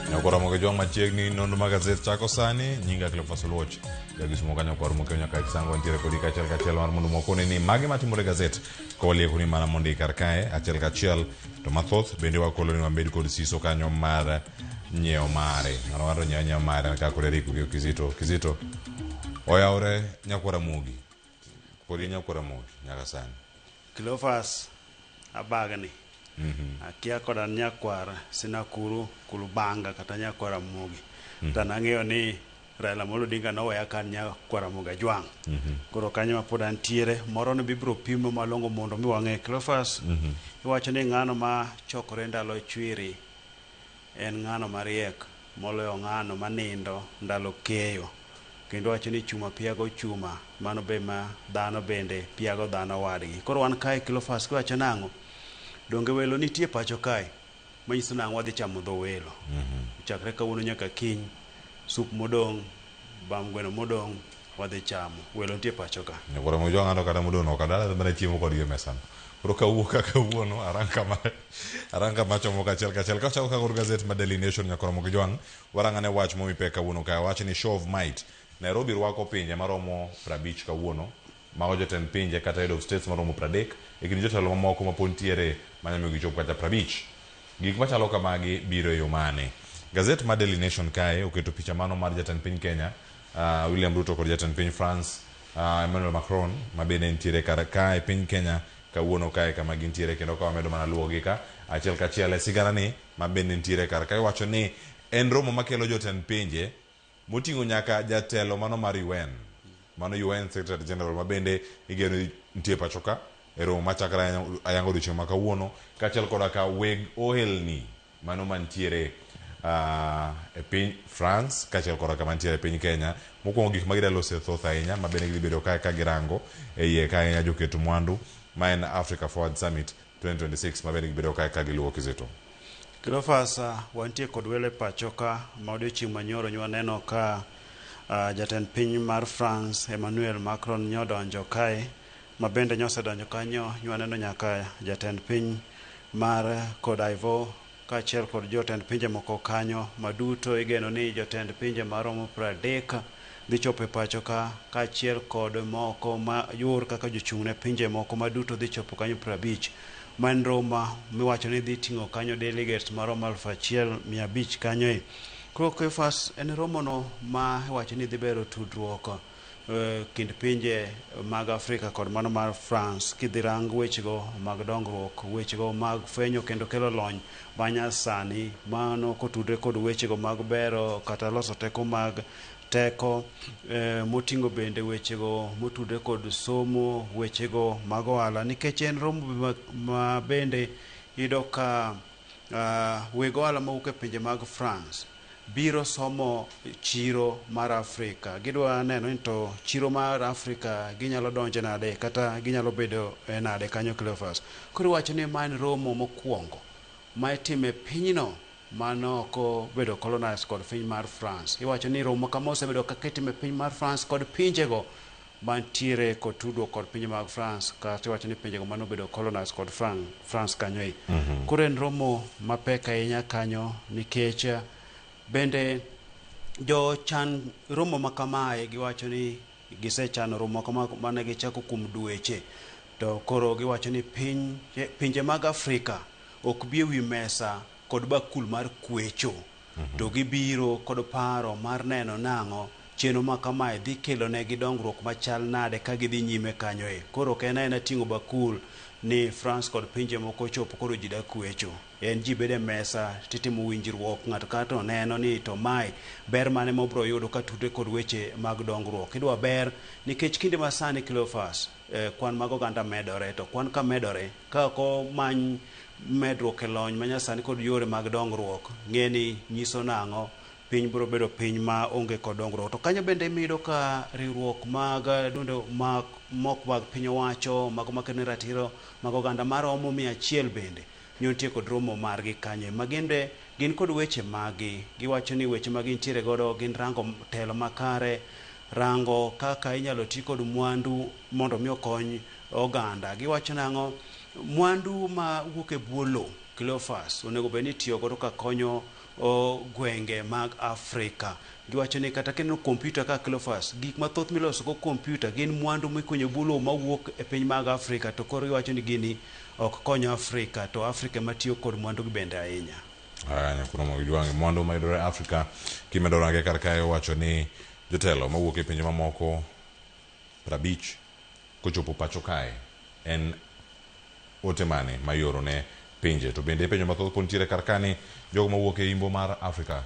Nyakoromo gi jwang' machiegni nonro mag gazet chako sani nyinga Cleophas Oluoch jagisumo kanyo kwar mokeo nyaka Kisango ntiere kodi kachiel kachiel mar mondo mwakone ni mage matimore e gazet ka walieko ni mana mondo kar kae achiel kachiel to mathoth bende wakolo ni wabed kod siso kanyo mar nyiewo mare ng'ato ng'ato nyiewo nyiewo mare kaka kod Eric Ogiyo Kizito Kizito oyawre nyakwar Ramogi pod in nyakwar Ramogi nyaka sani Cleophas abagni. Akia koda an nyakwar Sinakuru Kulubanga kata nyakwar Ramogi. To an ang'eyo ni Raila Amolo Odinga noweya ka an nyakwar Ramogi Ajwang'. Koro kanyo ma pod antiere, moro ni bibiro pimo malong'o mondo mi wang'e. Cleophas, iwacho ni ng'ano ma chokore ndalo chwiri en ng'ano mariek moloyo ng'ano manindo ndalo keyo. Kendo wacho ni chuma piago chuma, mano be ma dhano bende piago dhano wadgi. Koro wan kae Cleophas kiwacho nang'o? Donge welo nitie pacho kae? Manyiso nang'o wadhi chamo dho welo. Chakre kawuono nyaka kiny, sup modong', bam gweno modong' wadhi chamo. Welo nitie pacho ka. Nyakwar Ramogi Jwang' anto kata modong' ok adala mana chiemo kodgi e mesano. Koro kawuok ka kawuono arang kama arang kama chomo kachiel kachiel. Kachako ka kod gazet ma Daily Nation Nyakwar Ramogi Jwang' warang'ane wach momi pek kawuono kae wach ni show of might. Nairobi rwako pinje maromo 50 kawuono. Mago jotend pinje kata head of states maromo 30 e kind jotelo mamoko ma pod ntiere manyalo miyo gichop kata 50. Gik machalo kamagi biro e yo mane? Gazet ma Daily Nation kae oketo picha mano mar jatend piny Kenya William Ruto kod jatend piny France Emmanuel Macron ma bende nitiere kar ka e piny Kenya kawuono kae kama gintiere kendo ka wamedo mana luwogi ka achiel kachiel e sigana ni ma bende nitiere kar ka iwacho ni en romo makelo jotend pinje moting'o nyaka jatelo mano mar UN mano UN Secretary General ma bende igeno nitie pacho ka e romo machakre ayanga odiochieng' ma kawuono kaachiel koda ka weg ohelni mano mantiere e piny France kaachiel koda ka mantiere e piny Kenya. Mokwongo gik ma gidwa loso thoth ahinya ma bende gidhi bedo ka ka girango e iye ka ahinya joket mwandu ma en Africa Forward Summit 2026 ma bende gibedo ka ka giluwo Kizito. Cleophas, wantie kod welo e pacho ka ma odiochieng' manyoro nyaneno ka jatend piny mar France Emmanuel Macron nyodonjo kae ma bende nyosedonjo kanyo nyaneno nyaka jatend piny mar Cote d'Ivoire kaachiel kod jotend pinje moko kanyo maduto igeno ni jotend pinje maromo 30 dhi chopo e pacho ka kaachiel kod moko ma yor kaka jochung' ne pinje moko maduto dhi chopo kanyo 50 ma en romo miwacho ni dhi ting'o kanyo delegates maromo 1500 kanyo e. Koro Cleophas en romono ma iwacho ni dhi bero tudruok kind pinje mag Afrika kod mano mar France kidhi rang wechego mag dongruok, wechego mag fwenyo kendo kelo lony manyasani mano kotudre kod wechego mag bero kata loso teko mag teko moting'o bende wechego motudre kod somo, wechego mag ohala nikech en romo ma bende iyudo ka weg ohala mawuok e pinje mag France biro somo chiro mar Afrika. Gidwa neno ni to chiro mar Afrika ginyalo donje nade kata ginyalo bedo nade kanyo Cleophas. Koro iwacho ni ma en romo mokwongo ma itimo e pinyno mano ok obedo colonized kod piny mar France. Iwacho ni romo kama osebedo kaka itimo e piny mar France kod pinjego mantiere kod tudruok kod pinje mag France kata iwacho ni pinjego mane obedo colonized kod France kanyo e. Koro en romo mapek ahinya kanyo nikech bende jochan romo ma kamae giwacho ni gisechano romo kama mane gichako kuom dweche to koro giwacho ni pinje mag Afrika ok bi ewi mesa kod bakul mar kwecho to gibiro kod paro mar neno nang'o chenro ma kamae dhi kelo negi dongruok machal nade ka gidhi nyime kanyo e. Koro ok en aena ting'o bakul ni France kod pinje moko ochopo koro ji da kwecho. En ji bedo e mesa titimo winjruok ng'ato ka ng'ato neno ni to mae ber mane mobro yudo ka tudre kod weche mag dongruok. Idwa ber nikech kinde masani Cleophas kwan mag oganda medore to kwan ka medore ka ok omany medruok e lony manyasani kod yore mag dongruok ng'e ni nyiso nang'o piny biro bedo piny ma onge kod dongruok. To kanyo bende iyudo ka riwruok mag duonde mag mok mag piny owacho mago makedo ne ratiro mag oganda maromo 100 bende nyotie kod romo margi kanyo ma gin be gin kod weche maggi giwacho ni weche ma gintiere godo gin rango telo makare rango kaka inyalo ti kod mwandu mondo mi okony oganda. Giwacho nang'o mwandu ma wuok e bwo lowo Cleophas onego bed ni itiyo godo ka konyo gwenge mag Afrika. Giwacho ni kata kineno kompyuta ka Cleophas, gik mathoth miloso go kompyuta gin mwandu mikunyo bwo lowo mawuok e piny mag Afrika, to koro giwacho ni gini ok kony Afrika, to Afrika ema tiyo kod mwandu gi bende ahinya. Aya, Nyakuno Mogijwang', mwandu mayudore Afrika kimedo range kar kae owacho ni jotelo mawuok e pinje mamoko 50 kochopo pacho kae en ote mane ma ioro ne pinje to bende penjo mathoth pod nitiere kar ka ni jogo mawuok e imbo mar Afrika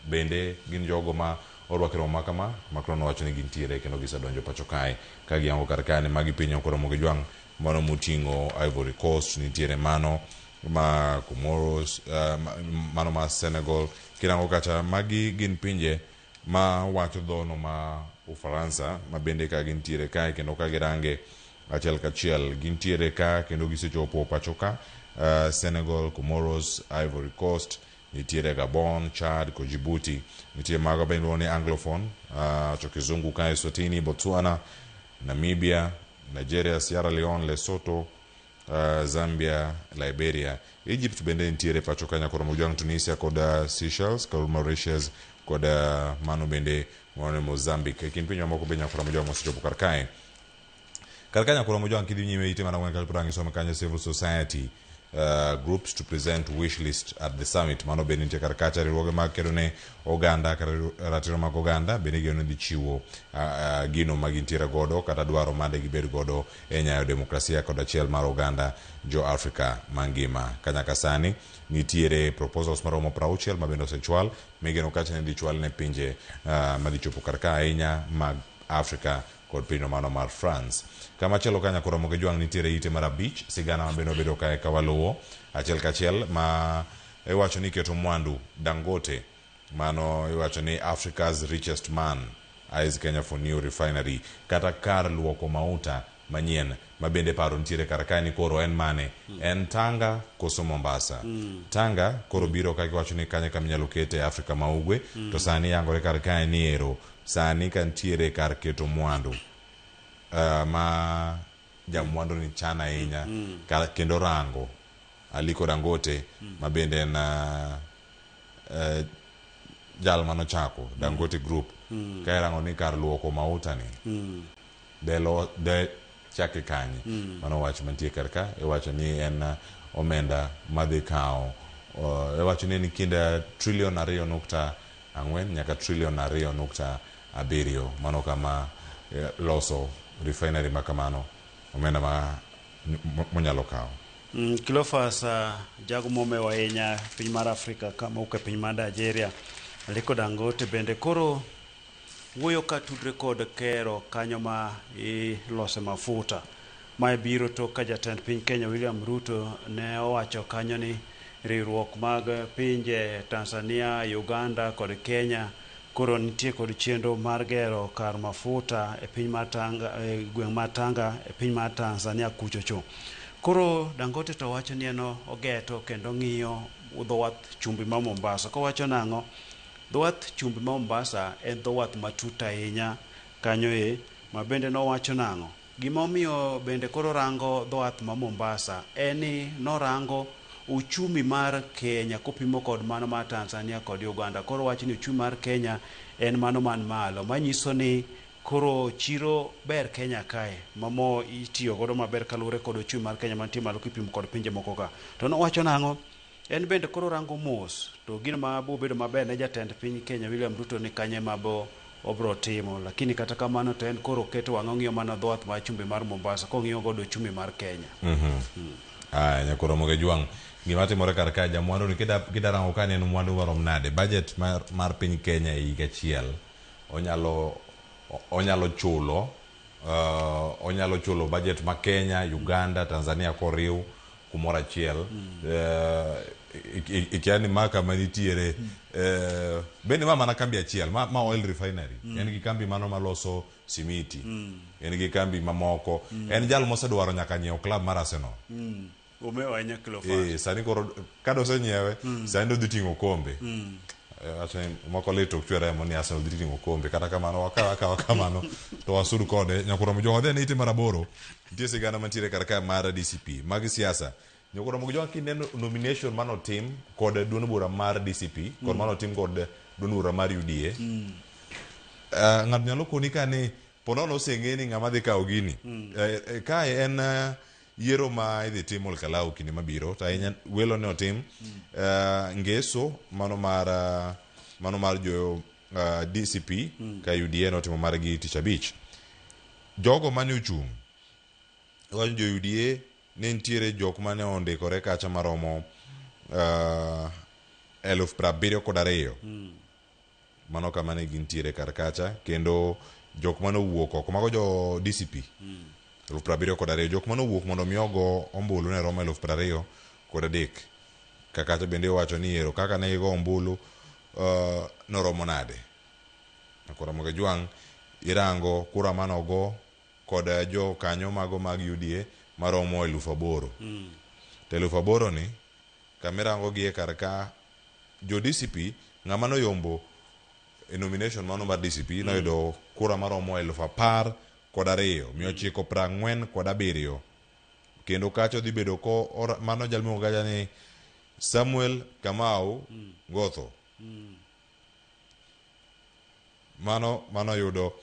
bende gin jogo ma orwako e romo ma kama. Macron owacho ni gintiere kendo gisedonjo pacho kae ka giyango kar kae ni magi piny ok oromo gi jwang' mano moting'o Ivory Coast nitiere mano ma Comoros, mano ma Senegal kirango kacha magi gin pinje ma wacho dhono ma Ufaransa ma bende ka gintiere kae kendo ka girange achiel kachiel gintiere ka kendo gisechopo pacho ka, Senegal, Comoros, Ivory Coast, nitiere Gabon, Chad kod Djibouti. Nitie mago be iluongo ni Anglophone, to Kizungu ka Eswatini, Botswana, Namibia, Nigeria, Sierra Leone, Lesotho, Zambia, Liberia. Egypt bende nitiere pacho ka nyaka oromo jwang' Tunisia kod Seychelles kod Mauritius kod mano bende mano Mozambique. E kind pinje mamoko be nyaka oromo jwang' mosechopo kar kae. Kar ka nyaka oromo jwang' kidhi nyime ite mana ng'wen kacha pod ang' kanyo civil society groups to present wish list at the summit. Mano bende nitie kar kacha riwruoge mag kedo ne oganda kata ratiro mag oganda bende geno ni dhi chiwo gino ma gintiere godo kata dwaro made gibed godo e nyayo demokrasia kod achiel mar oganda jo Afrika mangima. Ka nyaka sani nitiere proposals maromo 60 ma bende osechwal migeno kacha ni dhi chwal ne pinje madhi chopo kar ka ahinya mag Afrika kod pinyno mano mar France. Kamachielo ka nyaka oromo gi jwang' nitiere ite mar 5 sigana ma bende obedo kae ka waluwo achiel kachiel ma iwacho ni keto mwandu Dangote mano iwacho ni Africa's richest man eyes Kenya for new refinery kata kar luoko mauta manyien ma bende paro nitiere kar kae ni koro en mane, en Tanga koso Mombasa. Tanga koro biro ka giwacho ni kanyo kama inyalo kete e Afrika ma ugwe, to sani yangore kar kae ni ero sani ka nitiere kar keto mwandu ma jamwandu ni chan ahinya kendo rango Aliko Dangote ma bende en jal manochako Dangote Group ka irango ni kar luoko mauta ni de chake kanye. Mano wach mantie kar ka iwacho ni en omenda madhi kawo, iwacho ni en kind trilion 2.4 nyaka trilion 2.7. Mano kama loso refinery ma kamano omenda ma monyalo kawo. Cleophas, jago momewo ahinya piny mar Afrika ka mawuok e piny mar Nigeria, Aliko Dangote bende koro wuoyo ka tudre kod kero kanyo ma ilose mafuta. Mae biro tok ka jatend piny Kenya William Ruto ne owacho kanyo ni riwruok mag pinje Tanzania, Uganda kod Kenya koro nitie kod chenro mar gero kar mafuta e piny mar Tanga, e gweng' mar Tanga e piny mar Tanzania kuchocho. Koro Dangote to wacho ni en ogeto kendo ng'iyo dho wath chumbi ma Mombasa. Kowacho nang'o? Dho wath chumbi ma Mombasa en dho wath matut ahinya kanyo e ma bende nowacho nang'o? Gima omiyo bende koro rango dho wath ma Mombasa en ni norango uchumi mar Kenya kopimo kod mano mar Tanzania kod Uganda. Koro wacho ni uchumi mar Kenya en mano man malo, manyiso ni koro chiro ber Kenya kae ma mo itiyo godo maber kaluwore kod uchumi mar Kenya mantie malo kipimo kod pinje moko ka. To nowacho nang'o? En bende koro rango mos to gino ma bo bedo maber ne jatend piny Kenya William Ruto ni kanye ma bo obro timo, lakini kata kamano to en koro keto wang'e ong'iyo mana dho wath mar chumbi mar Mombasa kong'iyo godo uchumi mar Kenya. Aya, nyakoro Jwang', gima timore kar kae jamwandu ni kida rango ka ni en mwandu marom nade budget mar piny Kenya e higa achiel onyalo chulo onyalo chulo budget ma Kenya, Uganda, Tanzania koriw kumoro achiel. Ikia ni ma kama nitiere, bende ma mana kambi achiel ma oil refinery, en gi kambi mano maloso simiti, en gi kambi mamoko, en jal mosedwaro nyaka nyiewo club mar Arsenal. Omewo ahinya Cleophas. Sani koro kadosenyiewe sani dodhi ting'o kombe. Wacho ni moko lit ok chwe remo ni Arsenal dhi ting'o kombe, kata kamano wakawe akawa kamano to wasud kode. Nyakuro Mojwang' wadhi ane ite mar 8. Nitie sigana mantiere kar ka mar DCP mag siasa. Nyoko Ramogi Jwang' kineno nomination manotim kod duond bura mar DCP kod manotim kod duond bura mar UDA. Ng'ato nyalo koni ka ni ponono oseng'e ni ng'ama dhi kawo gini. Kae en yiero ma idhi tim Olkalau kinde mabiro to ahinya welo ne otim ngeso mano mar mano mar jo DCP ka UDA notimo margi tich abich. Jogo mane ochung' iwacho jo UDA ne nitiere jok mane ondikore kacha maromo 72,000. Mano kama ne gintiere kar kacha kendo jok mane owuok oko mago jo DCP 72,000 jok mane owuok mondo mi ogo ombulu ne romo 23,000. Kakacha bende iwacho ni ero kaka ne gigo ombulu noromo nade. Ramogi Jwang' irango kura manogo kod jokanyo mago mag UDA maromo 8,000. To 8,000 ni kamirango gi e kar ka jo DCP ng'ama noyombo e nomination mano mar DCP noyudo kura maromo 12,947. Kendo kacha odhi bedo ko mano jal miluongo kacha ni Samuel Kamau Ngotho. Mano mano yudo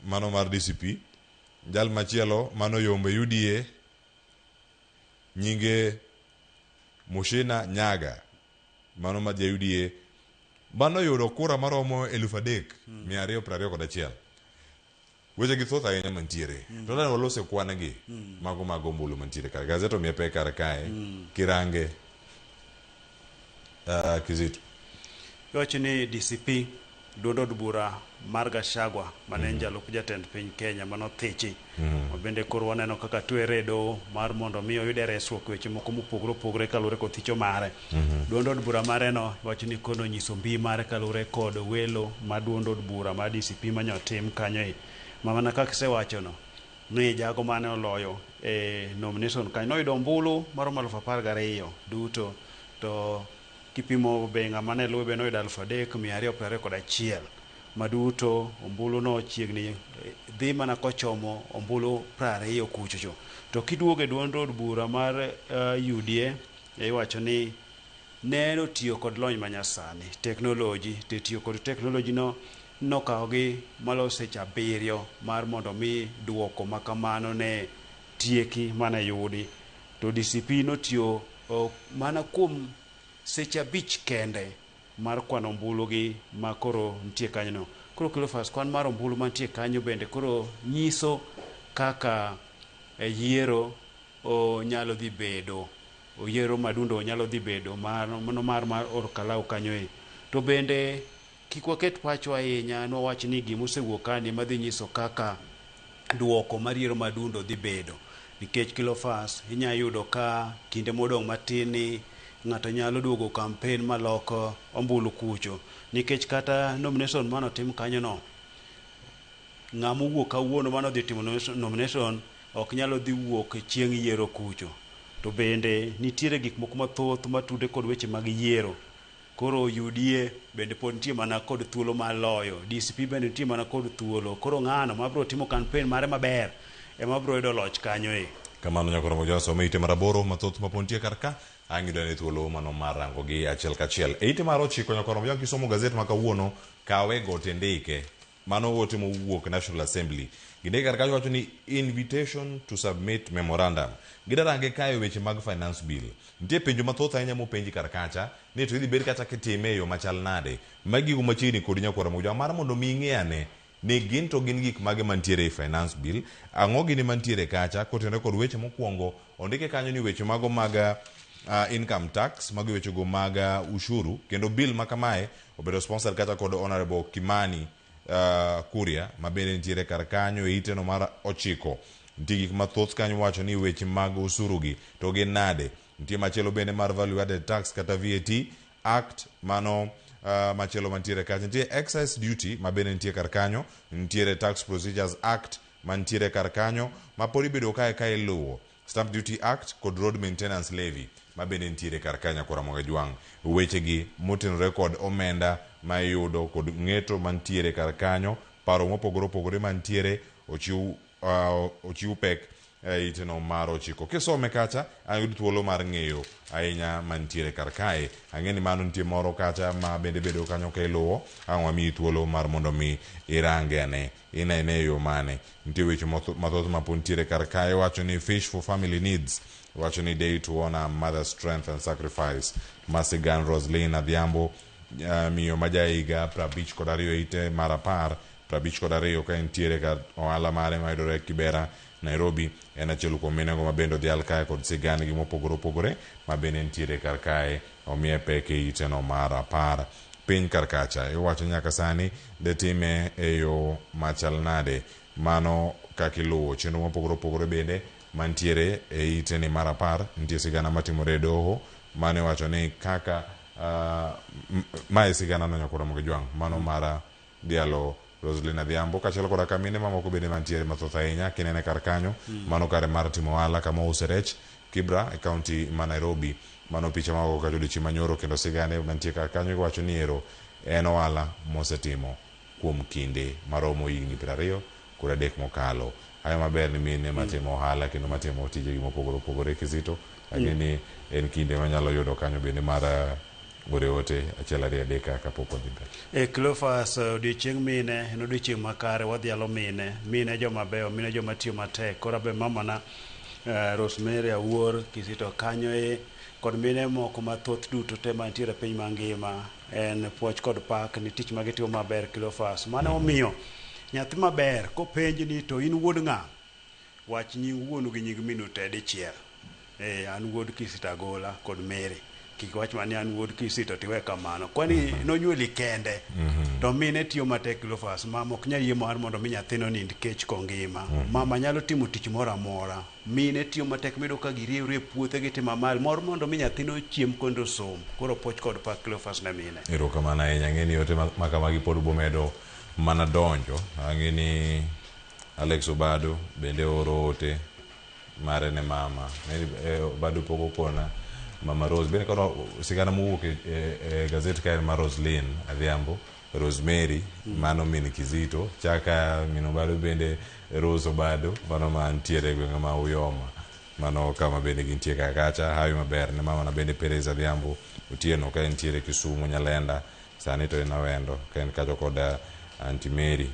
mano mar DCP. Jal machielo mano yombo e UDA nyinge Mushina Nyaga mano mar ja UDA mano yudo kura maromo 3,221. Weche gi thoth ahinya mantiere. To nane walose kwan gi mago mag ombulu mantiere kar. Gazet omiye pek kar kae kirange Kizito. Iwacho ni DCP duond od bura mar Gachagua mane en jalup jatend piny Kenya manothichi ma bende koro waneno kaka twere e doho mar mondo mi oyude resruok weche moko mopogore opogore kaluwore kod thicho mare. Duond od bura mare no iwacho ni kono onyiso mbi mare kaluwore kod welo ma duond od bura mar DCP manyotim kanyo e ma mana kaka isewacho no ni jago mane oloyo e nomination kanyo noyudo ombulu maromo 12,000 duto to kipimo be ng'ama ne luwe be noyudo 3,221 maduto ombulu no chiegni dhi mana kochomo ombulu 20 kuchocho. To kiduogo e duond od bura mar UDA iwacho ni ne otiyo kod lony manyasani teknoloji to tiyo kod teknoloji no nokawogi maloyo seche 7 mar mondo mi duoko makamano ne tieki mane yudi. To DCP notiyo mana kuom seche 5 kende mar kwano ombulu gi ma koro nitie kanyo no. Koro Cleophas, kwan mar ombulu mantie kanyo bende koro nyiso kaka yiero nyalo dhi bedo, yiero madundo nyalo dhi bedo mar Olkalau kanyo e. To bende kik waket pachwa ahinya nwawach ni gimosewuok kani madhi nyiso kaka duoko mar yiero madundo dhi bedo. Nikech Cleophas inya yudo ka kinde modong' matin ni ng'ato nyalo duogo campaign malok ombulu kucho. Nikech kata nomination manotim kanyo no, ng'ama owuok kawuono manodhi timo nomination ok nyalo dhi wuok chieng' yiero kucho. To bende nitiere gik moko mathoth matude kod weche mag yiero. Koro UDA bende pod nitie mana kod thuolo mar loyo, DCP bende nitie mana kod thuolo. Koro ng'ano mabiro timo campaign mare maber ema biro yudo loch kanyo e. Kamano nyakoro moja some ite mar 8 mathoth mapod nitie kar ka ang' yudo ne thuolo mano mar rango gi achiel kachiel. E ite mar 9 nyakoro moja kisomo gazet ma kawuono kawe go tendike mano ote mowuok National Assembly. Gindike kar kacha wacho ni invitation to submit memorandum. Gidarange kae weche mag finance bill. Nitie penjo mathoth ahinya mopenji kar kacha ni to idhi bed kata kitime e yo machal nade. Magi gigo machiegni kodi nyakwara moja mar mondo mi ing'e ane ni gin to gin gik mage mantiere e finance bill, ang'o gini mantiere kacha kotenore kod weche mokwongo ondike kanyo ni weche mago mag income tax, mago weche go mag ushuru, kendo bill ma kamae obedo sponsored kata kod Honorable Kimani Kuria ma bende nitiere kar kanyo e iteno mar 9. Nitie gik mathoth kanyo wacho ni weche mag usuru gi to gin nade. Nitie machielo bende mar value added tax kata VAT Act mano machielo mantiere kacha. Nitie excise duty ma bende nitie kar kanyo, nitiere Tax Procedures Act mantiere kar kanyo ma pod ibedo kae ka iluwo, Stamp Duty Act kod Road Maintenance Levy ma bende nitiere kar kanyo kora Ramogi Jwang'. Weche gi motenore kod omenda ma iyudo kod ng'eto mantiere kar kanyo, paro mopogore opogore mantiere ochiw pek e iteno mar 9. Kisome kacha, ayud thuolo mar ng'eyo ahinya mantiere kar kae. Ang'e ni mano nitie moro kacha ma bende bedo kanyo ka iluwo, ang' wamiyi thuolo mar mondo mi irange ane, inene e yo mane. Nitie weche mathoth ma pod nitiere kar kae, wacho ni fish for family needs, wacho ni day to honor mother's strength and sacrifice. Masigan Roslyn Adhiambo, miyo ma jahiga 52 ite mar 10, 52 ka entiere kar ohala mare mayudore Kibera, Nairobi, en achiel kuom minego ma bende odhial kae kod sigandgi mopogore opogore ma bende nitiere kar kae, omiye pek e iteno mar 10. Piny kar kacha, iwacho nyaka sani de time e yo machal nade, mano kaka iluwo chenro mopogore opogore bende mantiere e iteni mar 10, nitie sigana matimore e doho mane iwacho ni kaka mae sigana no nyakoro Ramogi Jwang', mano mar dhialo Roselyn Adhiambo kaachiel koda ka mine mamoko bende mantiere mathoth ahinya kinene kar kanyo. Mano kare mar timo ohala kama ouse rech Kibra e kaunti ma Nairobi. Mano picha ma ogo kacha odiochieng' manyoro, kendo sigane mantie kar kanyo iwacho ni ero en ohala mosetimo kuom kinde maromo higni 23 mokalo. Hayo maber ni mine matimo ohala kendo matimo tijegi mopogore opogore Kizito, lakini en kinde manyalo yudo kanyo bende mar ore ote 1 2 3 kapok wadhi mbele. E Cleophas, odiochieng' mine en odiochieng' makare, wadhialo mine, mine joma beyo, mine joma tiyo matek. Koro abe mamana Rosemary Awuor Kizito kanyo e kod mine moko mathoth duto te mantiere e piny mangima, en puoch kod pak ni tich magitimo maber Cleophas. Mano omiyo nyathi maber kopenji ni to in wuod ng'a, wach nying wuonu gi nying minu te dichiel. An wuod Kizito Agola kod Mary. Kik wach mana ni an wuod Kizito tiwe kamano. Kwani nonyuoli kende. To mine tiyo matek Cleophas. Mama ok nyal yie mar mondo mi nyathino onind kech kongima. Mama nyalo timo tich moro amora. Mine tiyo matek miyudo ka giriewre e puothe gitimo amal mor mondo mi nyathino ochiem kendo osom. Koro puoch kod pak Cleophas ne mine. Erokamano ahinya. Ang'e ni ote ma kamagi pod ubomedo mana donjo. Ang'e ni Alex Obado bende oro ote mare ne mama. Obado pok okona Mama Rose. Bende koro sigana mowuok e gazet ka en mar Roselyn Adhiambo, Rosemary, mano min Kizito, chaka min Obado bende Rose Obado, mano mantiere e gwenge ma Uyoma. Mano kama bende gintie ka kacha. Hawi maber ne mama na bende Perez Adhiambo Otieno ka entiere Kisumu Nyalenda, sani to en Awendo ka en kacho kod Auntie Mary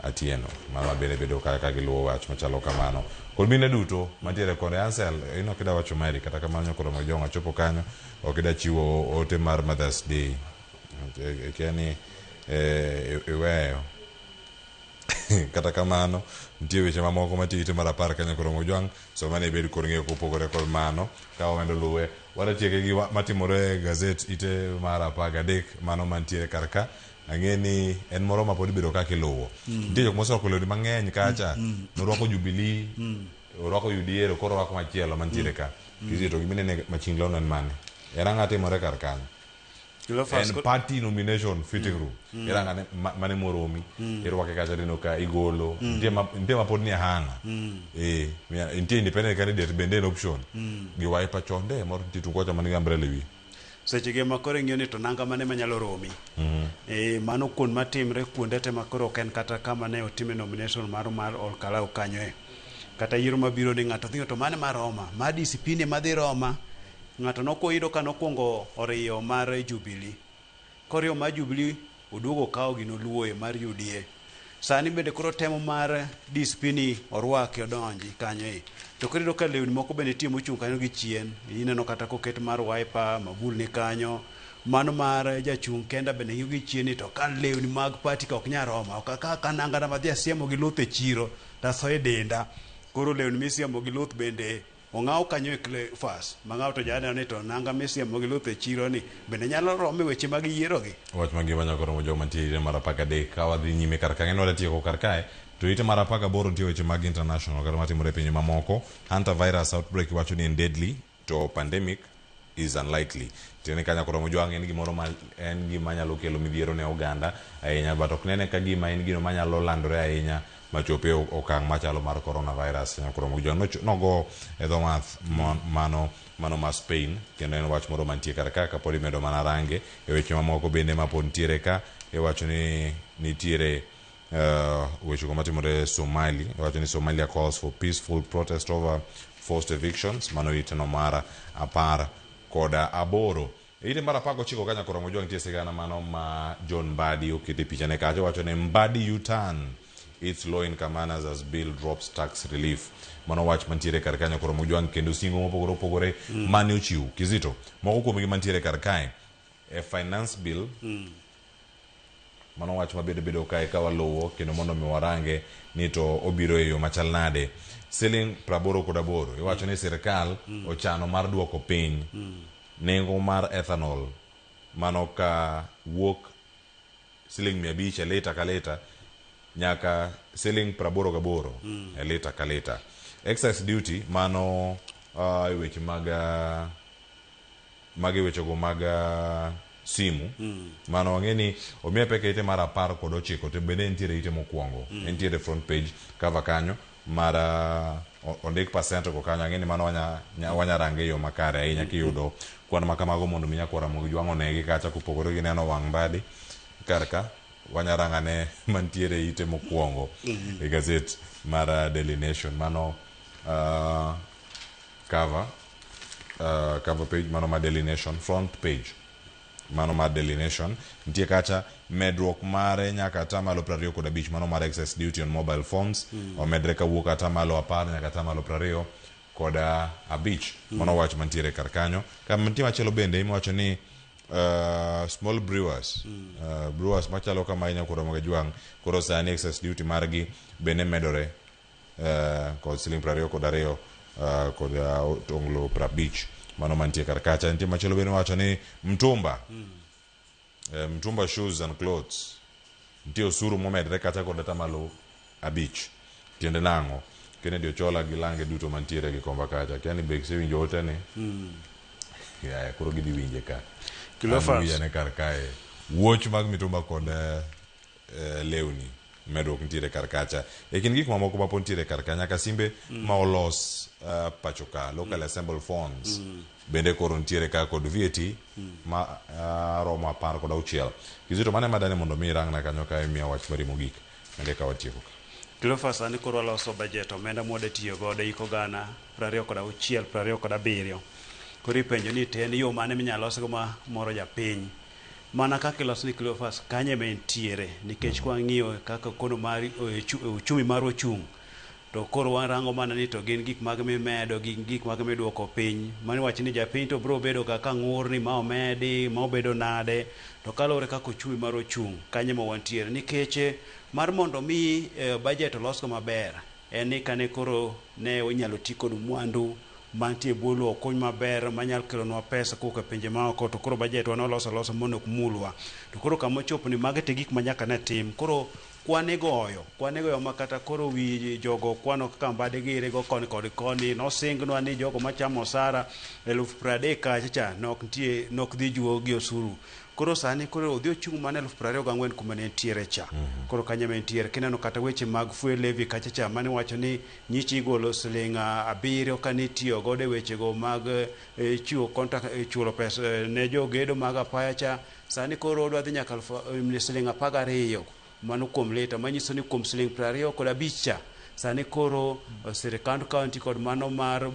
Atieno. Mama bende bedo ka giluwo wach machalo kamano. Kod mine duto mantiere kode Ansel, in ok ida wacho mari, kata kamano nyakoro Mojong achopo kanyo, ok ida chiwo ote mar Mother's Day. Kia ni iweyo. Kata kamano, nitie weche mamoko matiyo ite mar 10 kanyo koro Mojwang', so mane ibed kod ng'eyo kopogore kod mano. Ka wawendo luwe, waratieke gi matimore e gazet ite mar 13, mano mantiere kar ka. Ang'e ni en moro ma pod ibedo kaka iluwo. Nitie jok moserwako lewni mang'eny kacha, norwako Jubilee, orwako UDA, koro orwako machielo mantiere ka. Kizito giminene machinglo en mane? En ang'o timore kar kanyo? En party nomination fitting room. Era ng'ane mane moromi, irwake kacha tineno ka igolo. Nitie ma pod ni hanga. Nitie independent candidate bende en option. Gi Wiper chonde moro nitie tung kocha man gi umbrella e wiye. Seche ge ma koro ing'iyo ni to nanga mane manyalo romi. Mano kuond matimre kuonde te ma koro ok en kata kama ne otime nomination mar Olkalau kanyo e. Kata yiero mabiro ni ng'ato dhi to mane maroma, ma DCP ni madhi roma. Ng'ato nokoyudo ka nokwongo oriyo mar Jubilee. Koriyo mar Jubilee oduogo okawo gino luoye mar UDA. Sani bende koro temo mar DCP ni orwake odonji kanyo e. To koro iyudo ka lewni moko bende nitie mochung' kanyo gi chien. Ineno kata koket mar Wiper, Mabul ni kanyo. Mano mar jachung' kenda bende ng'iyo gi chien ni to ka lewni mag party ka ok nyal roma. Ok ka nangana madhi asiemo gi luth e chiro tasoyo e denda. Koro lewni misiemo gi luth bende ong'aw kanyo e Cleophas. Mang'aw to janeno ni to nanga misiemo gi luth e chiro ni bende nyalo romo e weche mag yiero gi. Wach mangima nyaka romo jogo mantie ite mar 13 ka wadhi nyime kar ka ng'eno watieko kar kae to ite mar 18 nitie weche mag international kata matimore e pinje mamoko. Hunter virus outbreak iwacho ni en deadly to pandemic is unlikely. Tiende ni kanya koromo jwang' en gimoro ma en gima nyalo kelo midhiero ne oganda ahinya, but ok nene ka gima en gino manyalo landore ahinya machop e okang' machalo mar coronavirus. Nyaka koromo jwang' nogo e dho wath mano ma Spain, kendo en wach moro mantie kar ka kapod imedo mana range e weche mamoko bende ma pod nitiere ka. Iwacho ni nitiere Wechego matimore Somali wacho ni Somalia calls for peaceful protest over forced evictions. Mano iteno mar 18. Ite mar 19 ka Nyakoro Mojwang nitie sigana mano ma John Mbadi okete pichane kacha wacho ni Mbadi U-turn its low income earners as bill drops tax relief. Mano wach mantiere kar ka Nyakoro Mojwang kendo singo mopogore opogore mane ochiw. Kizito, moko kuomgi mantiere kar kae e finance bill mano wach mabedo bedo kae ka waluwo kendo mondo mi warange ni to obiro e yo machal nade. Siling 88 iwacho ni sirikal ochano mar duoko piny nengo mar ethanol mano ka wuok siling 500 e lita ka lita nyaka siling 88 e lita ka lita. Excise duty mano e weche mag magi wechego mag simu mano wang'e ni omiye pek e ite mar 19 to bende entiere ite mokwongo entiere front page cover kanyo mar ondik percent go kanyo ang'e ni mano wanya range e yo makare ahinya kiyudo kwan ma kamago mondo mi nyakwara Ramogi Jwang' onegi kacha kopogore gi neno wang' Mbadi kar ka wanya rangane mantiere e ite mokwongo e gazet mar Daily Nation mano cover page mano mar Daily Nation front page mano mar Daily Nation nitie kacha medruok mare nyaka atamalo 25 mano mar excise duty on mobile phones omedre kawuok atamalo 10 nyaka atamalo 25 mano wach mantiere kar kanyo. Kama nitie machielo bende iwacho ni small brewers brewers machalo kama Nyakwar Ramogi Jwang' koro sani excise duty margi bende medore kod siling 22 kod otonglo 50 mano mantie kar kacha. Nitie machielo bende wacho ni mtumba mtumba shoes and clothes nitie osuru momedre kacha kod atamalo 5. Tiende nang'o? Kennedy Ochola gi lange duto mantiere gi komba kacha kia ni be gisewinjo ote ni yeah, koro gidhi winje ka Cleophas. ne kar kae wuoch mag mitumba kod lewni medruok nitiere kar kacha. E kind gik mamoko ma pod nitiere kar ka nyaka simbe ma olos pacho ka local assembled phones bende koro nitiere ka kod VAT ma romo 16. Kizito mane madane mondo mi irangna kanyo ka imiya wach mari mogik ende ka watieko ka. Cleophas, sani koro waloso budget omenda mwade tiyo godo hiko gana 26 27. Koro ipenjo ni to en yo mane minyalo losgo ma moro japiny. Mana kaka iloso ni Cleophas kanye ma entiere nikech kwang'iyo kaka kono mar uchumi marwa ochung' to koro warango mana ni to gin gik mag mimedo gin gik mag miduoko piny. Mano wach ni japiny to biro bedo kaka ng'ur ni ma omedi ma obedo nade to kaluwore kaka uchumi marwa ochung' kanye ma wantiere nikech mar mondo mi budget olosgo maber en ni kane koro ne inyalo ti kod mwandu mantie bwo lowo okuny maber manyalo kelonwa pesa kowuok e pinje maoko to koro budget wa noloso alosa mondo ok mulwa. To koro kama ochopo ni magi te gik ma nyaka ne tim. Koro kwan igoyo ma kata koro wi jogo kwano kaka Mbadi giri go koni kod koni nosingnwa ni jogo machamo osara 30,000 kacha cha nok nitie nok dhi juo gi osuru. Koro sani koro odhi ochung' mana 24,000 kuma ne entiere cha. Koro kanyo ema entiere. Kineno kata weche mag fuel levy kacha cha mane wacho ni nyichi igolo siling 7 kane itiyo godo e wechego mag chiwo contract chulo pesa ne jogedo mag apaya cha. Sani koro odwa dhi nyaka siling 12 mano kuom lita manyiso ni kuom siling 25 cha sani koro sirikand county kod mano mar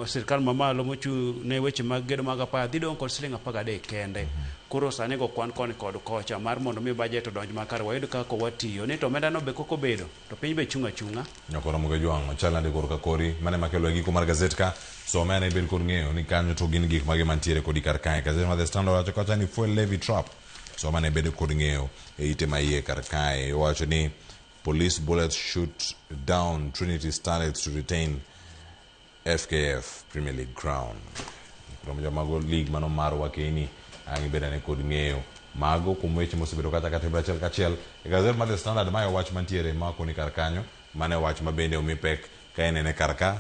sirikal mamalo mochung' ne weche mag gedo mag apaya dhi dong' kod siling 13 kende. Koro sani go kwan koni kod kocha mar mondo mi budget odonj makare wayud kaka watiyo ni to omenda no be kok obedo to piny be chung' achung'a. Nyakoro Ramogi Jwang' ochal nade koro ka kori mane makelo e giko mar gazet ka some ane ibed kod ng'eyo ni kanyo to gin gik mage mantiere kodi kar kae. Gazet mar The Standard wacho kacha ni fuel levy trap some ane ibed kod ng'eyo e ite ma iye kar kae. Owacho ni police bullets shoot down Trinity Starlets to retain FKF Premier League crown. Kuom mago league mano mar wakeni ang' ibed ane kod ng'eyo mago kuom weche mosebedo kata katimore achiel kachiel e gazet mar The Standard. Mae wach mantiere makoni kar kanyo mane wach ma bende omi pek ka inene kar ka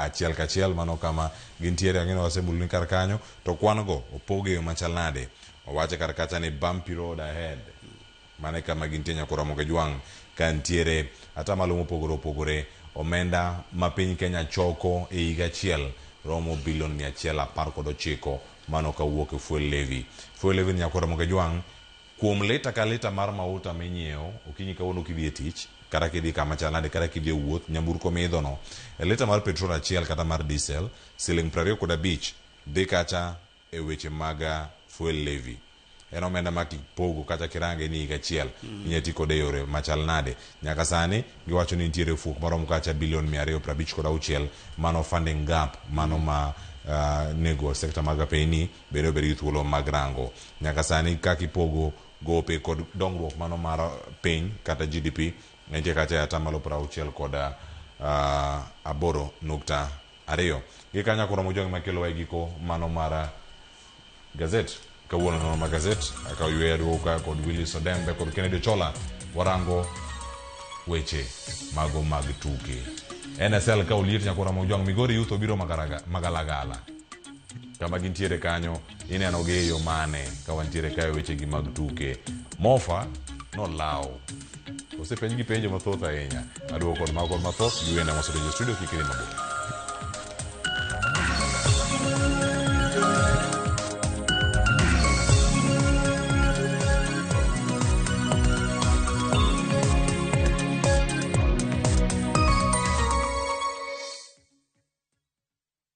achiel kachiel mano kama gintiere ang'e ni wasebulni kar kanyo to kwan go opog e yo machal nade. Owache kar kacha ni bumpy road ahead mane kama gintie Nyakwar Ramogi Jwang' ka ntiere atamalo mopogore opogore omenda ma piny Kenya choko e higa achiel romo bilion 119 mano kawuok e fuel levy. Fuel levy ni Nyakwar Ramogi Jwang' Kuom lita ka lita mar mauta minyiewo okinyi kawuono kidhi e tich kata kidhi kama chal nade kata kidhi e wuoth nyamburko miidho no e lita mar petrol achiel kata mar diesel siling 25 dhi kacha e weche mag fuel levy. En omenda ma kipogo kata kirange ni higa achiel inyalo ti kode e yore machal nade. Nyaka sani giwacho ni nitiere fuok maromo kacha bilion 256 mano funding gap mano ma nego sekta mag apeyni bende obed gi thuolo mag rango. Nyaka sani kaka ipogo gope kod dongruok mano mar piny kata GDP entie kacha e atamalo 68 kod 8.2. Gi kanyo akoro mojwang' makelowa e giko mano mar gazet. Kawuono nono mar gazet akawo yweyo aduogo ka kod Willis Odembe kod Kennedy Ochola warango weche mago mag tuke. NSL ka oliet nyakora mojwang' Migori Youth obiro magalagala. Kama gintiere kanyo ineno gi e yo mane ka wantiere kae weche gi mag tuke. Mofa nolaw. Osepenj gi penjo mathoth ahinya. Aduogo kod mago kod mathoth gi wende mosedonjo e studio kik idhi mabor.